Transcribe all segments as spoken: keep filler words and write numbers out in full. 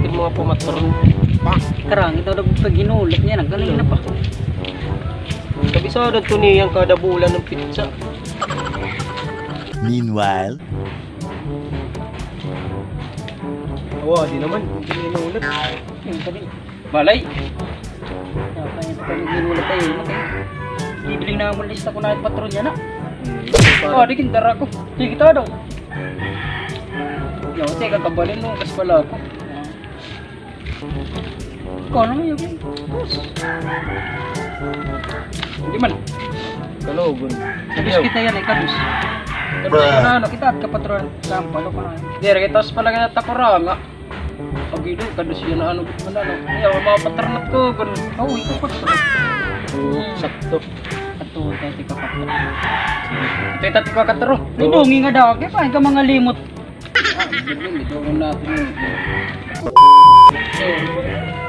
Mga pamatron. Karangit daw pag hinulat niya, nagkanina pa. Kabisado to niya an kada bulan nga petsa. Meanwhile. Awa, di naman. Di hinulat. Yun pa din. Balay. Kaya pa yung pag hinulat ay, matay. Bibili na mo lista ko na yung patron niya na. Hmm. Oh, di kintara ko. Di kita daw. Yo, teka, kabalin mo, kas pala ako. Ikaw naman yun. Hindi man. Kalogon. Kadus kita yan, eh, kadus. Kadus na, ano, kita at kapatron. Sampalo ko na. Dire, kita sa pala kaya takuranga. Pag ito, kadus yan, ano, ano, ano. Ayaw, mga patron at ko, ganun. Oh, ito patron. Oo, sakto. Ato, tayo, tika patron. Ito, tika patron. May dungi nga daw. Kaya pa, ikaw mga limot. Ah, hindi, hindi. Ito ko natin yun.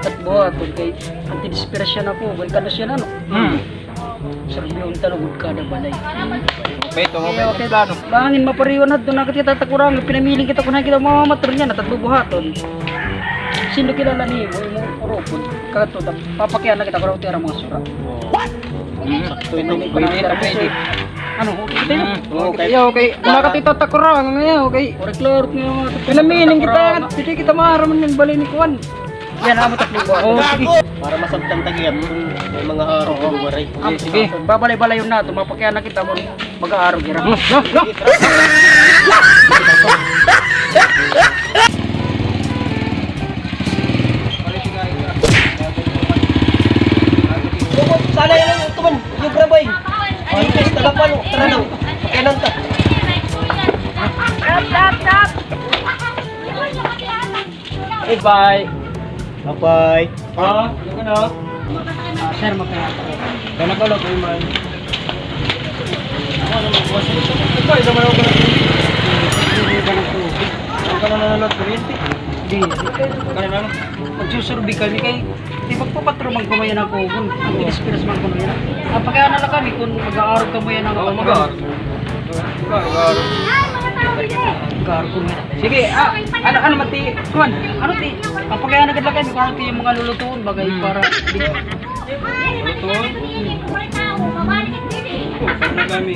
At buhaton kay antidispersya na po. Kay kadus yan, ano? Hmm. Serbiyon ta lugod kada balay. Okay, ito, okay, okay. Plano. Bangin mapariwan na doon na kita takurang, pinamiling kita kung nakita mga matro niya, natatlo buhaton. Sino kilala ni mo, yung mga kurupon? Kato, papakiana kita kung tira mga sura. What? Hmm. Sakto ito, pwede, pwede. Ano, okay tayo? Hmm, okay. Okay, okay. Mga katita takurang, ano yan, okay. Pinamiling kita, hindi kita maaraman yung balay ni Kuan. Yan, amo tatlo ba? Oo, sige. Para masabtan ta gihap kung may mga araw kung waray. Ah, sige, babalay-balayon naton, mapakiana kita mo. Mag-aarog ira. No, no, no. Sana yun, ito man, yung grabay. Ay, guys, tagapan, tara daw. Pakianan ta. Stop, stop, stop. Bye-bye. Bye-bye. Ah, ano ka na? Ah, sir, magkano po? Kaya na ko lang, man. Ano naman po, sir? Ito, ito naman ako. Hindi ka na po. Ano ka na nanonood, kuryente? Di. Kaya na, ano? Magsusurvey kami kay, di magpapatro man kumayan ako, kun. Ang express man kumayan. Ah, pakiana la kami kun mag-aarog kamo yana. Oo, mag-aarog. Mag-aarog. Mag-aarog kumayan. Sige, ah, ano, ano, mati, kuan, ano, ti, ah, pakiana gad la kami kun ano ti mga lulutuon, bagay para, di. Lulutuon? Oo, ano kami?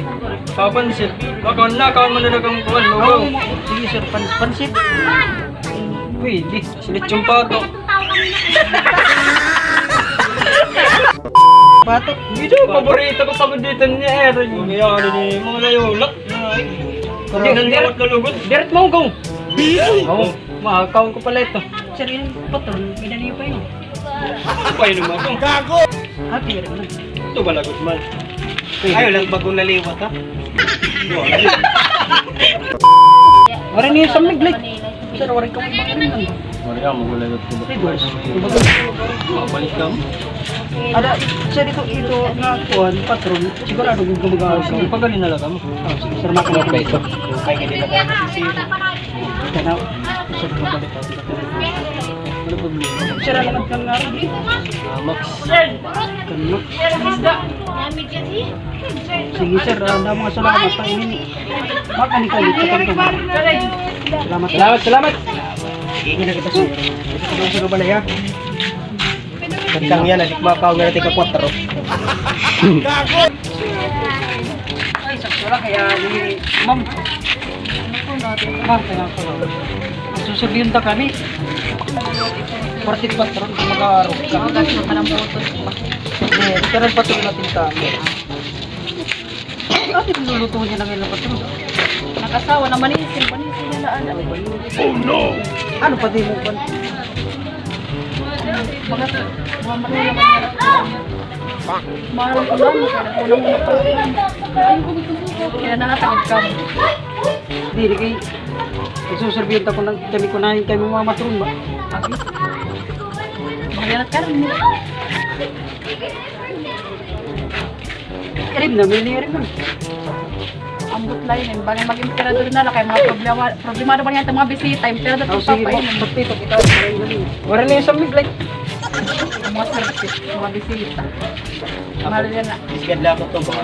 Papansit. Baka nakaon man na kang kuan, lugaw. Oo, sige, sir, pan-, pansit. Pwede. Lechon pato. Pato? Dito, paborito ko pagod dito ni Aaron. Kaya ano ni mga layulak. Hindi, hindi. Diret mo, go. Oo, makakaon ko pala ito. Sir, yung patron, may dali pa yun. Ano pa yun naman ito? Gago! Happy rin man. Ito ba lagot man? Ayaw lang bago naliwat, ha? Waray niyo sa miglit. Sir, waray ka magbangalan lang. Waray ka, magulay ko. Flavors. Mabalik ka mo. Ada, sir, ito, ito nga kuan, patron. Sigurado kung gumagawa siya. Ipagali na lang mo. Ah, sige, sir, makuha ko ito. Kaya hindi na kayo masisira. Tanaw. Sir, mabalik ako. Ano problema? Sir, alamat ka nga. Ah, Max. Kan Max. Sige, sir, ah, damo nga salamat pa ini. Makani ka dito. Salamat. Salamat, salamat. Sige na kita, sir. Ito sa balay, ha? Kantang yan, adik makaw nga natin ka kwatro. Ay, sakto lang, kaya ni ma'am. Ma'am, kaya ko lang. Magsusurbiyon ta kami. Forty-four, mag-aarog ka. Ang gas na ka ng motor. Eh, ito rin patuloy natin kami. Ano yung luluto niya na ngayon, patron? Nakasawa na manisin, manisin na lang. Oh, no! Ano pa di mo pa? Mga, mga manulang. Mahal ko lang, kaya na po naman. Kaya na natagad ka. Diri kay isusurbiyon ta ko na kami kunahin kay mga matron ba? Abi. Mahiyanat ka rin. Irim na, may irim na. Ambot la ini, bangin mag-emperador na la kay mga problema, problema na ba niya itong mga bisita, emperador. Oh, sige, papainom. Pati ito, kita. Wala na yung sa miglay. Mga service, mga bisita. Mahal yan na. Iskad lang ako ito, baka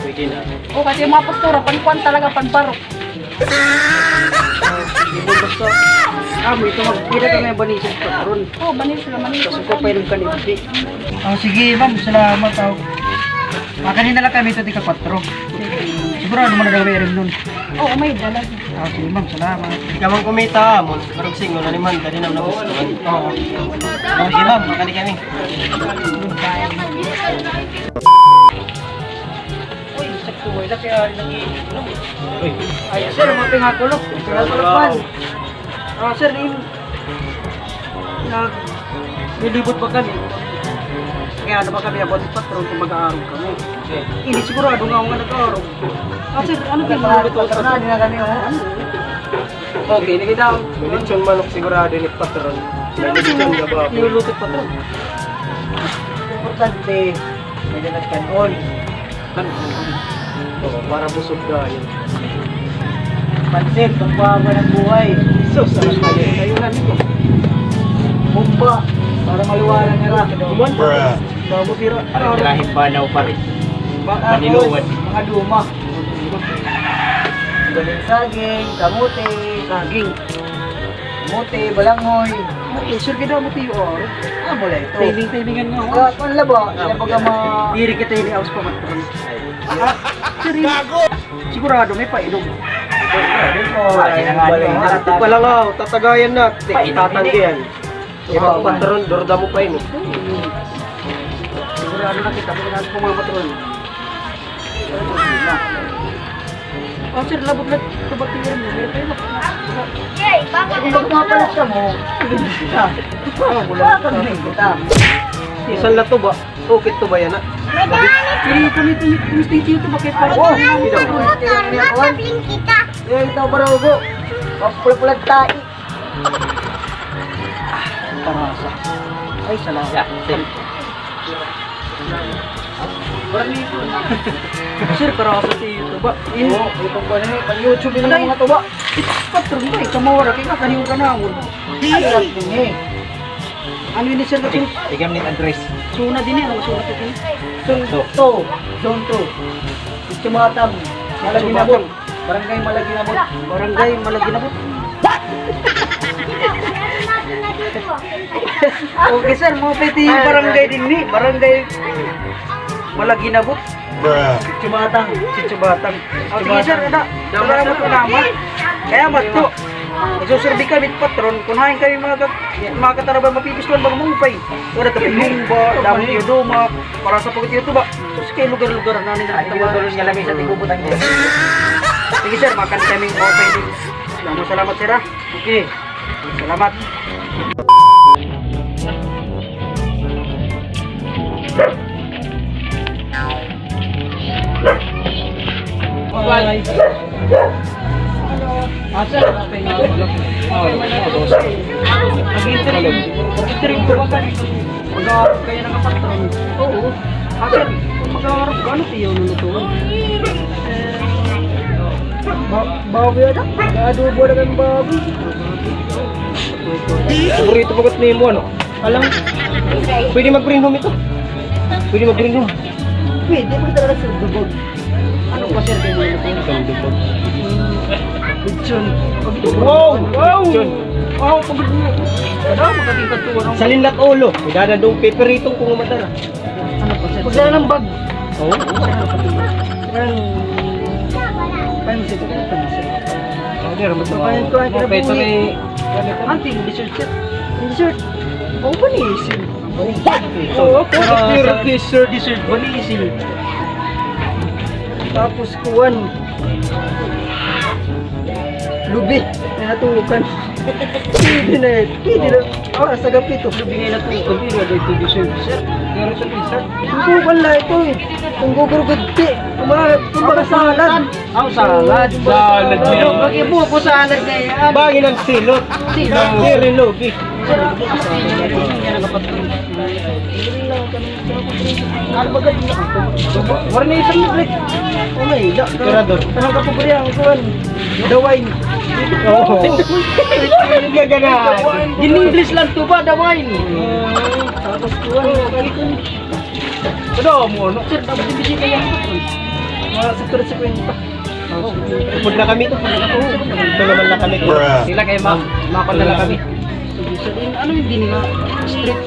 pwede na. Oh, kasi yung mga postura, pankuan talaga, panbarok. Basta, ah, amo ito, magkita kami, banisan, patron. Oo, banisan, banisan. Tapos ko pa yung kanilti. Ah, sige, ma'am, salamat, ah. Makanina lang kami ito, tika kwatro. Sigurado mo na daw may rin nun. Oo, may dala. Ah, sige, ma'am, salamat. Ikaw ang kumita, ma'am. Parang singo na naman, dali na naman. Oo. Ah, sige, ma'am, makani kami. Uy, sakto, wala kaya nag-iinom. Uy. Ay, sir, mga pingakulo. Pingakulo, man. Ah, sir, in, nag-, nilibot ba kami? Kaya ano ba kami, about sa patron kung mag-aarog kami? Sir. Hindi sigurado nga ako nga nag-aarog. Ah, sir, ano ba yung mga patron? Hindi na kami, oh. Okay, nagkita ako. May lechon manok sigurado ni patron. May lechon na ba? Niluluto patron. Importante, may dalas kanon. Kanon. Oo, para busog ka, yun. Pansit, pampahaba ng buhay. Sus, sarap tayo. Ayun, ano ito? Bumba, para maliwanag nila. Bumba. Bruh. Damo tira. Parang tirahing banaw pa rin. Baka Maniluwad. Mga luma. Galing saging, kamote. Saging. Kamote, balanghoy. Ay, sir, kita mo tiyo, oh. Ah, mula ito. Timing-timingan nga, oh. Ah, ang laba, ang laba ka ma- Diri kita ini aus pa man. Ah, sir, yun. Gago! Sigurado may painom. Ay, na nga, ano, Ito pala nga, oh, tatagayan na. Painom, tatanggihan. Ipapatron, durda mo pa ini. Sigurado na kita, kung ano, kung mga patron. Oh, sir, labot na, tabat yung meron mo. Meron pa yun. Yay, bakit? Kung magpapalit ka mo, kita. Oh, wala ka na kita. Isan la to ba? Okay to ba yana? Pero ito, ito, ito, ito, ito, bakit parang Oh, ito. Masabling kita. Eh, ito, barugo. Mapula-pula tayo. Ah, karasa. Ay, salamat. Yeah, sir. Sir, karasa ti tuba. Oo, ito pa na, pang YouTube na mga tuba. Patron ba, ikaw mawara, kaya kaniyo ka namon. Ay, sarap din eh. Ano ini, sir, na Tig-, tigam ni address. Suna din eh, ano, suna ko din. Zone two. Zone two. Itsumatang. Malaginaboc. Barangay Malaginaboc. Barangay Malaginaboc. Okay, sir, mga pwede yung barangay din ni, barangay Malaginaboc. Bruh. Sitio Batang. Sitio Batang. O, sige, sir, ada. Salamat po naman. Kaya, Mato, isusurvey kami, patron, kung hain kami mga ka-, mga katarabay, mapipistuhan, mga mangupay. Wala kami lumba, damo yung duma, para sa pagkatiyo to ba? Sus, kay lugar-lugar na nila. Ay, kita ba? Lugar-lugar niya lang sa tigubot ang dyan. Sige, sir, makan kami, okay din. Salamat, salamat, sir, ha? Okay. Salamat. Bye. Ah, sir, okay na. Nag-interview. Nag-interview ko ba ka dito? Mag-aarog kaya ng kapatron. Oo. Ah, sir, mag-aarog ka, ano tiyo lulutuin? Ba-, baboy ata? Mag-adobo na kayong baboy. Paborito pa kat nimo, ano? Alam, pwede mag-green room ito. Pwede mag-green room. Pwede, pwede talaga sa dubog. Ano pa, sir, kay mga luto? Sa dubog. Lechon. Wow! Wow! Lechon. Wow, pagod mo. Ano, magkating ka to, ano? Sa linlat ulo. Idadadong peperitong kung umatara. Ano pa, sir? Pagdala ng bag. Oo. Sir, ano pa, sir? Sir, ano? Pansit, ano, pansit? Hindi, ramat So, na kain ako. Ko, kain Okay, ka ito muna. Ni, ano ito? Auntie, dessert, sir. Dessert. Oh, panisil. Oo, po, Ah, dessert, sa dessert, dessert, panisil. Tapos, kuwan. Lubi, na natukan. Pwede na eh. Pwede na. Oh, sa gabi to. Lubi na natukan, pwede na ito dessert, sir. Pero sa dessert. Ang kuwan na ito eh. Ang gugurugudti. Kumbaga, kumbaga salad. Aw, salad. Salad niya. Lagi po ko salad na yan. Bagay ng silot. Silot. Diri lugi. Ano ba gani? Warning sa libre. Oh, may da. Tirador. Tanang kapobre ang kuwan. The wine. Oo. Gagana. In English lang to ba, the wine? Tapos kuwan. Ano mo, ano? Sir, tapos yung bisita yan. Mga sa tres kwenta. Upod na kami. Ito naman na kami. Sila kay ma-, makon na lang kami. Ano yung din nga street?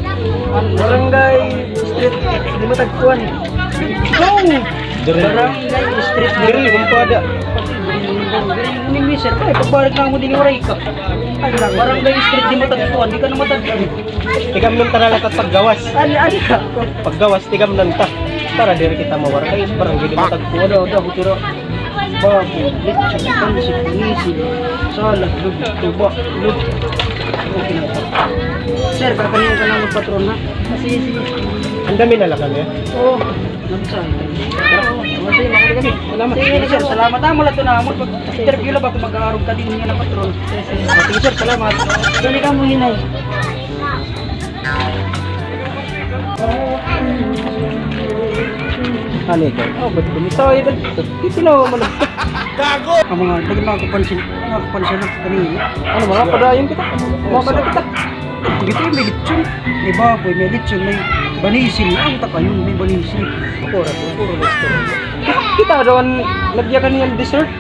Ano? Barangay street. Di matagpuan. Barangay street. Diri, kumpada. Diri, sir. Ay, pagbalik na ako din, waray ka. Barangay street, di matagpuan. Di ka na matagpuan. Tikam nun tara latat paggawas. Ano, ano? Paggawas, tikam nun ta. Para diri kita mawaray. Barangay di matagpuan. Ano, ano, ano, Baboy, lechon, pansit, panisi, salad, luto, tuba, luto. Okay na ito. Sir, kakaniyan ka na magpatron, ha? Sige, sige. Ang dami na lang kami, ha? Oo. Nagsahan ka. Tara. Oo, sige, makakita kami. Salamat. Sige, sir, salamat. Ah, mula ito na, mag-interview lang ba kung mag-aarog ka din niya na patron? Sige, sir, salamat. Dali ka mo, hinay. Ano ito? Oh, ba't bumitaw? Ito, titinawa mo lang. Gago! Ang mga, dagan na ako pansin, nakapansin ako kanina. Ano, mga padayon kita? Mga padayon kita? Dito yung may lechon. May baboy, may lechon, may banisil. Ano ta kayo? May banisil. Puro, puro restaurant. Kita daw an nagyakan niyan dessert.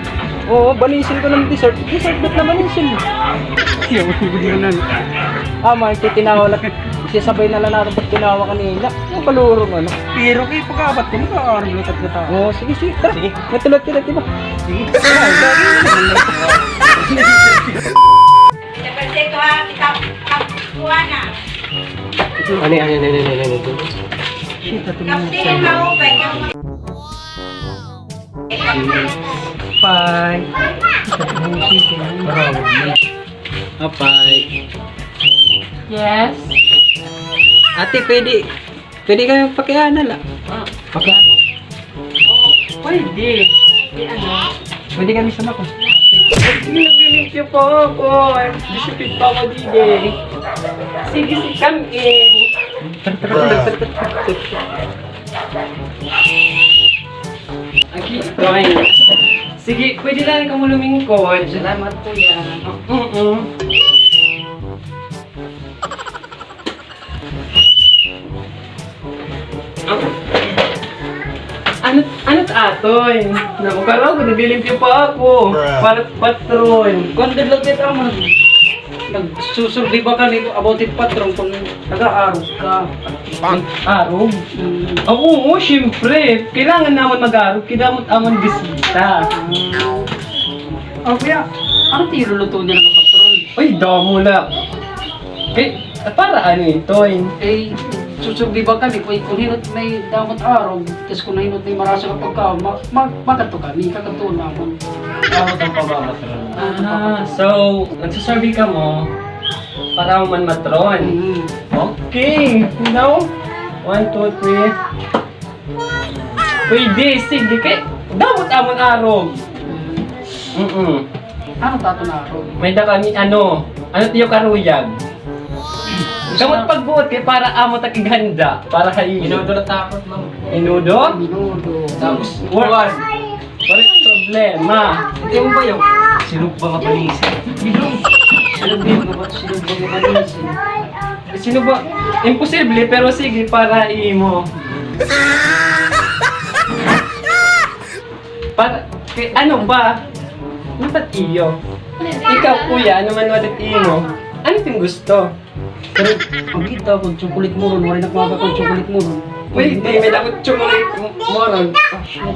Oo, banisil ko ng dessert. Dessert, ba't na banisil? Siya, wala na. Ah, may titinawa lang. Sisabay na lang natin pag tinawa kanina. Ang kalurong ano. Pero kay pagkabat ko, mag-aarog lang tatlo tao. Oo, sige, sige. Tara. Sige. May tulad kita, di ba? Sige. Ano, ano, ano, ano, ano, ano? Ano, ano, ano, ano, ano, ano? Kaptihan mo, pwede mo. Pay. Apay. Yes? Ate, pwede, pwede kami pakiana la? Ah. Pakiana. Oh, pwede. Di ano? Pwede kami sa mako. Naglilimpyo pa ako. Disipid pa ako, D J. Sige, sige, come in. Aki, ito ay. Sige, pwede lang kamo lumingkod. Salamat, kuya. Mm-mm. Ano, ano ta aton? Naku, kala ko naglilimpyo pa ako. Para patron. Kuwan, good luck dito, amo. Nagsusurvey ba ka nito about it, patron, kung nag-aarog ka? Arog? Mm. Ah, oo, siyempre. Kailangan naman mag-arog. Kailangan amon bisita. Oh, kuya, ano ti luluto niya nga patron? Ay, damo na. Kay, para ano ito eh? Eh, susurvey ba kami? Kung, kung hinot may damot arog, tas kung hinot may marasa nga pagkaon, ma-, ma-, makadto kami, kakadto namon. Damot an pamamatron. Ah, so, nagsusurvey kamo para man matron. Mm. Okay, now, one, two, three. Pwede, sige, kay damot amon arog. Mm-mm. Ano ta aton arog? May-ada kami, ano, ano tiyo karuyag. Kamot pagbuot kay para amo ta kighanda, para ha iyo. Minudo na tapos, ma'am. Minudo? Minudo. Tapos, kuwan. Waray problema. Ito yung bayaw. Sinugba nga panisi. Sinugba nga panisi. Sinugba. Imposible, pero sige, para imo. Para, kay, ano ba? Dapat iyo. Ikaw, kuya, ano man dapat imo? Ano it im gusto? Pero, ang kita ko, chocolate moron, waray na kumaga ko chocolate moron. Pwede, may-ada ko chocolate moron.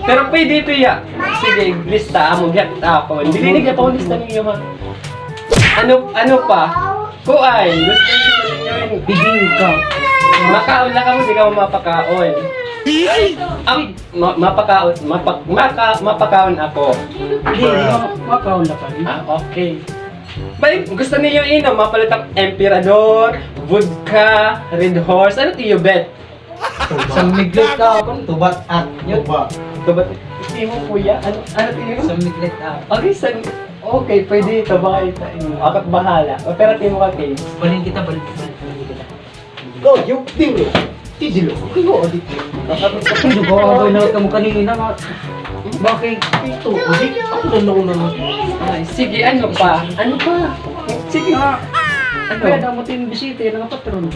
Pero pwede ito, ya. Sige, lista, amo, get ako. Dili, dili, ako, lista niyo, ha. Ano, ano pa? Kuan, gusto niyo yun? Bibingka. Makaon lang kamo, di kamo mapakaon. Ang, ma-, mapakaon, mapa-, maka-, mapakaon ako. Hindi, hindi, ma-, makaon na kami. Ah, okay. Bay, gusto niyo inom, mapalit ako Emperador, vodka, Red Horse. Ano tiyo, bet? San Miguel ka, akon tubat at yun. Tubat. Tubat. Imo, kuya, ano, ano tingin mo? San Miguel ka. Okay, san, okay, pwede ito, baka ito. Ako't bahala. Operate mo ka, Kay. Balhin kita, balhin, balhin kita. Go, you, Dilo. Ti Dilo. Go, di. Dilo, go, go, na kamo kanina nga. Bakit? Ito, di. Ako na nauna na. Ay, sige, ano pa? Ano pa? Sige. Ano? Kaya dapat yung bisita, yung mga patron.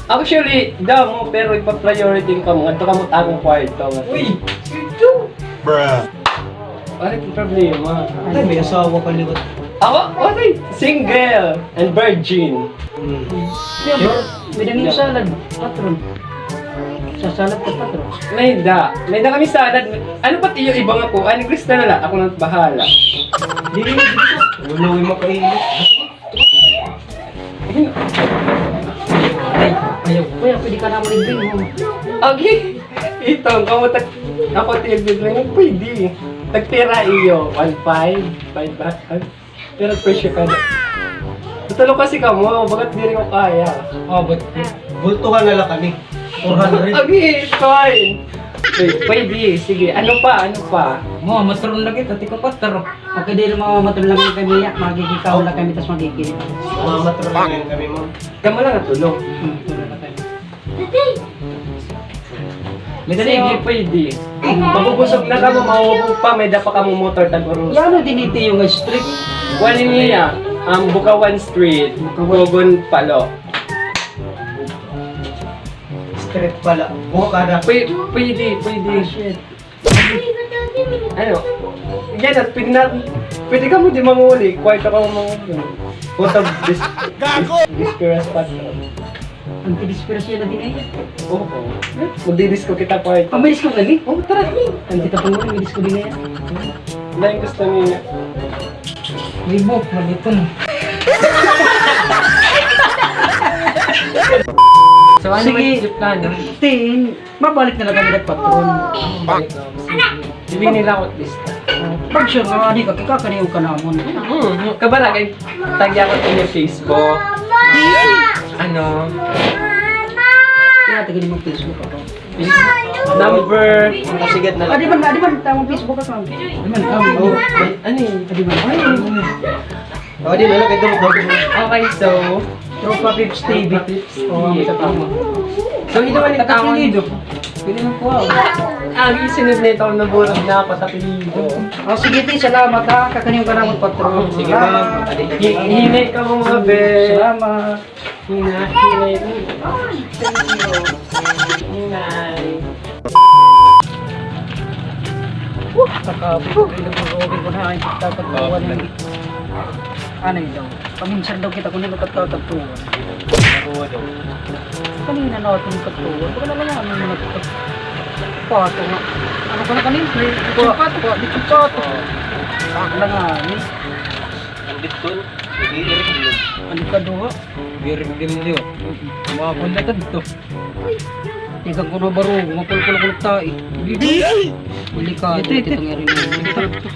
Actually, damo, pero ipa-priority ko kamo. Adto kamo ha akon kwarto. Uy! Ito! Bruh. Ano it problema? Ay, may asawa ka liwat. Ako? Wala. Single and virgin. Hmm. Sure? May dangin salad, patron. Sa salad ka, patron. May da. May da kami salad. Ano pa it iyo iba nga kuan? Krista na la. Ako na bahala. Dili, dili. Wala, way makainit. Ay, ayaw. Kuya, pwede ka naman i-bring home. Okay. Ito, kamo tag-, ako tiyag-bring home. Pwede. Tagpira iyo? One five? Five ba? Pero presyo ka na. Tulo kasi kamo, bagat diri ko kaya. Oh, but bultuhan na lang kami. Four hundred. Agi, fine. Pwede, pwede. Sige, ano pa? Ano pa? Mo, matron lagi, pati ko patro. Okay, diri mo matron lagi kami, ya. Magigikaw lang kami, tas magiging. Mga matron lang kami, mo. Kamo lang ang tulo. Hmm, tulo na kami. Sige, pwede. Mabubusog na kamo, mahubog pa, may da pa kamo motor, tag-urusa. Yan, ano din ito yung street? Kuan niya, um, Bukawan Street, Bukawan. Gogon Palo. Street pala. Buka na. Pwe-, pwede, pwede. Ah, shit. Ano? Yan, at pwede na, pwede kamo di manguli. Kwarto kamo manguli. Kung sa dis-, dis-, disperas pa. Ang disperas yan na din eh. Oo. Magdidisco kita, kwarto. Ah, may disco na ni? Oo, tara. Ang kita pa mo, may disco din eh. Wala yung gusto niya. May buhok, maliton. So, ano man yung plano? Tin, mabalik na lang kami nagpatron. Bibili nila ako lista. Pag sure nga, di ka, kikakaniyo ka namon. Hmm, kabarangay, tagya ko sa inyo Facebook. Ano? Kaya taga mo Facebook ako. Number. Sige na lang. Adi man, adi man, tamang Facebook account. Adi man, ano eh? Adi man. Ay, ano eh? Oh, di na lang, ito, ito. Okay, so, Tropa Pips T V. Tropa Pips T V. Oo, sa tama. So, ito man yung tawag. Pwede na po ako. Ah, gisunod na ito, naburag na ako sa apelyido. Oh, sige, ti, salamat, ha. Kakaniyo ka namon, patron. Sige, ma'am. Hi-, hinay ka mo, mga be. Salamat. Hinay, hinay. Hinay. Wah, kakapit. Pwede mo, okay ko na, ay, tatagpuan na. Ano daw? Paminsan daw kita kuno nagkatagpuan. Kanina na ako nagkatagpuan. Baka na lang ano na nagkatagpuan. Pato nga. Ano ka na kanina? May pato. Pato. Pato. Ano nga, eh? Ang bitol. Ano ka duha? Biribimlyo. Mga kunda to. Ikaw ko na baro, mapulpul ko tayo. Delikado ito, ito, ito. Itong area na ito.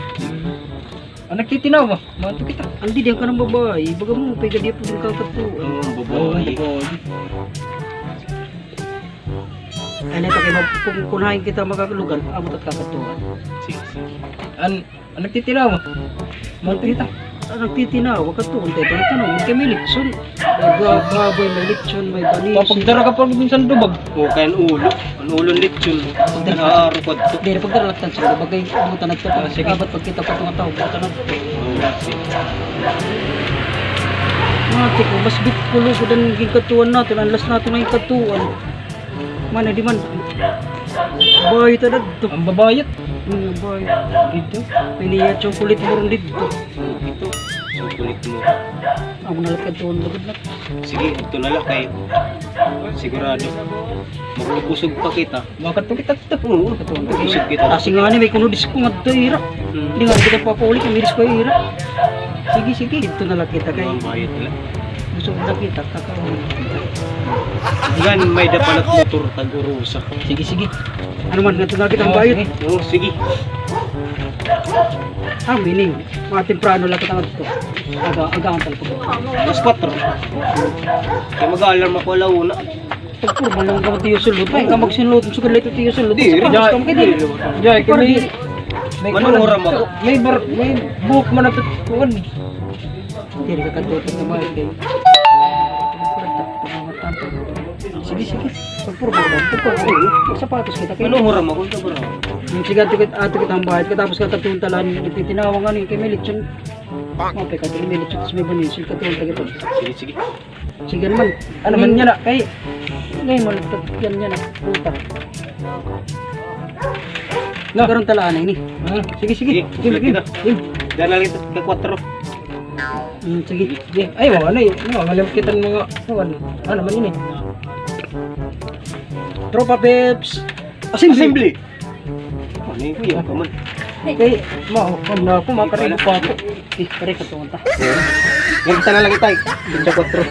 Ang nagtitinawa, mato kita. Andi diyan ka ng babae, baga mo, pwede di po din kakatuan. Oo, babae. Oo, babae. Ano ito, kaya mag-, kung kunahin kita magkakalugan, abot at kakatuan. Sige, sige. An-, An nagtitinawa? Magkita. An nagtitinawa, katuon tayo, pagkano, kay may litson. May baboy, may litson, may banis. Papagdara ka pa minsan dubag. O, kay an ulo. An ulo an litson. Pagdara. Naarukod to. Diri, pagdara lang tan sa dubag, kay buta na ito. Ah, sige. Abat pagkita pa itong tao, buta na ito. O, sige. Mga tiko, mas bit kulo ko din ginkatuan natin, unless natin ang katuan. Mana di man. Bayot na dadto. An babayot? Hmm, bayot. Dito. Ini iya chocolate mo ron dito. Ito. Chocolate mo. Amo na lang kadto, lugod na. Sige, ito na lang kay sigurado. Magkusog pa kita. Makadto kita dito. Oo, makadto kita. Kasi nga ni, may kuno disco nga dito, ira. Hmm. Hindi nga kita pa paulit, may disco, ira. Sige, sige. Dito na lang kita kay. Ang bayot na lang. Gusto ko nakita, kakaon. Yan, may dapalat motor, tag-urusa. Sige, sige. Ano man, nato nakita ang bayot. Oo, sige. Ah, meaning, mga temprano lang kita ngadto. Aga, aga ang talpag. Alas kwatro. Kaya mag-alarm ako, ala una. Pagpurma lang ka, tiyo, sulod. Ay, ka magsinulod, sugad lang ito, tiyo, sulod. Di, sa di, panos ka, di. Di, kami, may manuhuram ako. May bar-, may buhok man ang tutuan. Diri ka katutok na mahal kay. Sige, sige. Pagpurma lang. Pagpurma. Magsapatos kita kay. Ano, huram ako, ito, bro? Sige, ato kit-, ato kita ang bayad. Katapos ka katuon talan, nagtitinawang ano, kay may lechon. Mapay ka, may lechon, tas may banisil, katuon ta kita. Sige, sige. Sige naman. Ano man yan, ah? Kay, ngayon mo, nagtagyan niya na. Puta. Na. Karon talaan na ini. Ah, sige, sige. Sige, sige, sige. Sige. Dala lang ito, ka kwatro. Hmm, sige, sige. Ay, mga ano eh. Ano, malam kita ng mga, ano, ano, ano naman ini? Tropa Peps. Assembly. Assembly. Ano yun, kuya? Come on. Eh, ma, ano ako, makarinig pa ako. Eh, pare, katuon ta. Yan, isa na lang ito, eh. Sa kwatro.